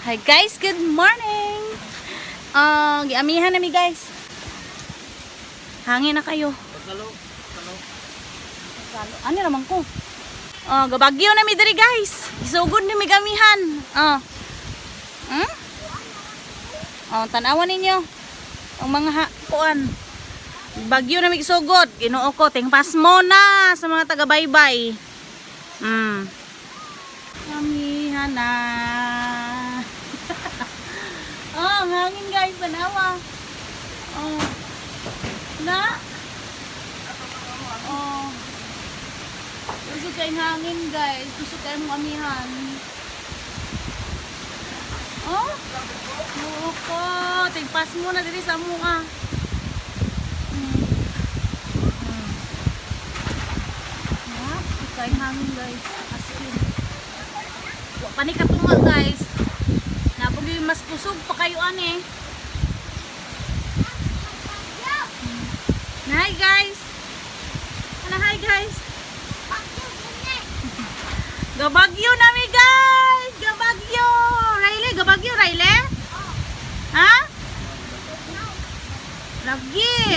Hi guys, good morning. Giamihan na mi, guys. Hangin na kayo. Pagkalo, pagkalo. Ano naman ko? Oh, gabagyo na mi diri, guys. Isugod ni mi gamihan. Oh. Oh, tan-awan ninyo. Ang mga kuan. Bagyo na mi isugod. Ginoo ko, tingpas mo na sa mga taga-baybay. Amihan na. Oh, ang hangin, guys, tanawa. Oh. Na? Oh. Gusto kayong hangin, guys. Gusto kayong amihan. Oh? Oo ko. Tingpas mo na diri sa mua. Yeah, gusto kayong hangin, guys. As in. Wa pa ni katunga, guys. Napag mas kusog pa kayo ane. Hi guys. Ano, hi guys. Gabagyo nami, guys! Gabagyo! Riley, gabagyo, Riley? Ha? Lagi!